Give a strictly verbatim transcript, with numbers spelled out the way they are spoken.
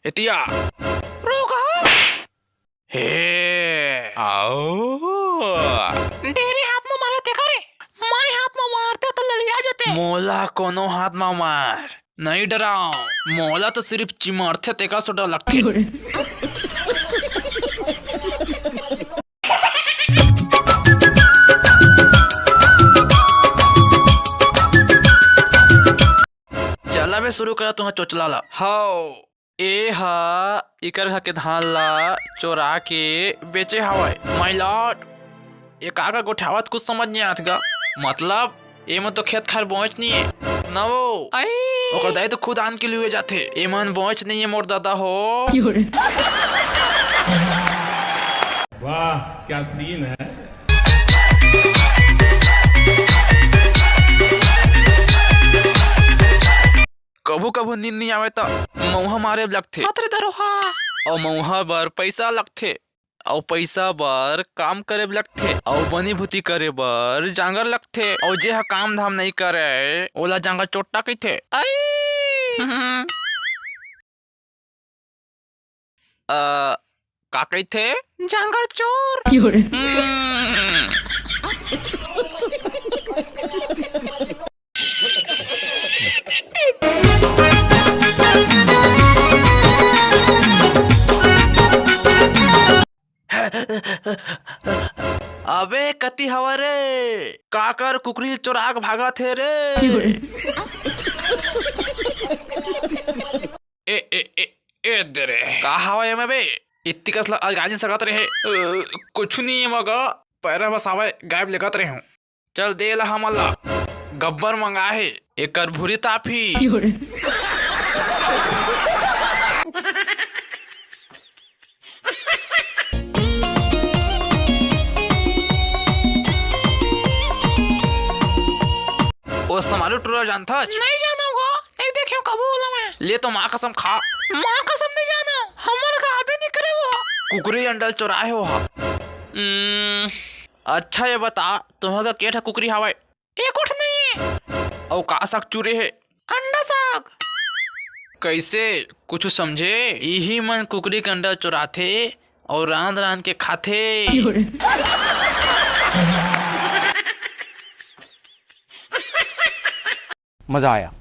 एतिया। रोका। हे, आओ। डेरी हाथ म मारे तेकर ए। माई हाथ म मारते त ललिया जते। मोला कोनो हाथ म मार। नइ डराव, मोला तो सिरिफ चिमरथे तेकर से डर लगथे। चला बे, शुरू करा तुंहर चोचला ला। हव, ए ह इकर घर के धान ला चोरा के बेचे हवय। My lord, ए का का गोठियावत, कुछ समझ नइ आत गा। मतलब, एमन तो खेत खार बोएच नइ हे। न वो, अई। ओकर दाई तो खुद आन के लुए जाथे। एमन बोएच नइ हे मोर ददा हो। वाह, क्या सीन है। कभू कभू नींद नइ आवे त मउहा मारे लगथे। अतरे दरोहा। अउ मउहा बर पइसा लगथे। अउ पइसा बर काम करे लगथे। अउ बनी भूती करे बर जांगर लगथे। अउ जे ह काम धाम नइ करे, ओला जांगर चोट्टा कहिथे। अई। हम्म। अ, का कहिथे? जांगर चोर। हम्म। अबे, कति हवा रे? काकर कुकरी चोराक भागत हे रे? ए, ए, ए, ए दे रे। का हवा एमे बे? इत्ती कस ल अलगा नइ सकत रहे। अ, कुछु नइ हे मगा, पैरा बस आवय, गायब लेगत रहे हूँ। चल दे ला हमन ला। गब्बर मंगा हे, एकर भूरी तापही। ओ समारू टुरा जानथस? नइ जानव गा, नइ देखेंव कभू ओला मैं। ले तो माँ कसम खा। माँ कसम नइ जानव, हमर का अबे नइ करे वो। कुकरी अंडा ल चोराए हे वो हा। हम्म, अच्छा ये बता, तुंहर का के ठा कुकरी हावय? एको ठा नइ हे। अउ का साग चुरे हे? अंडा साग। कइसे? कुछु समझे? इही मन कुकरी के अंडा चोराथे अउ रांध रांध के खाथे। मजा आया।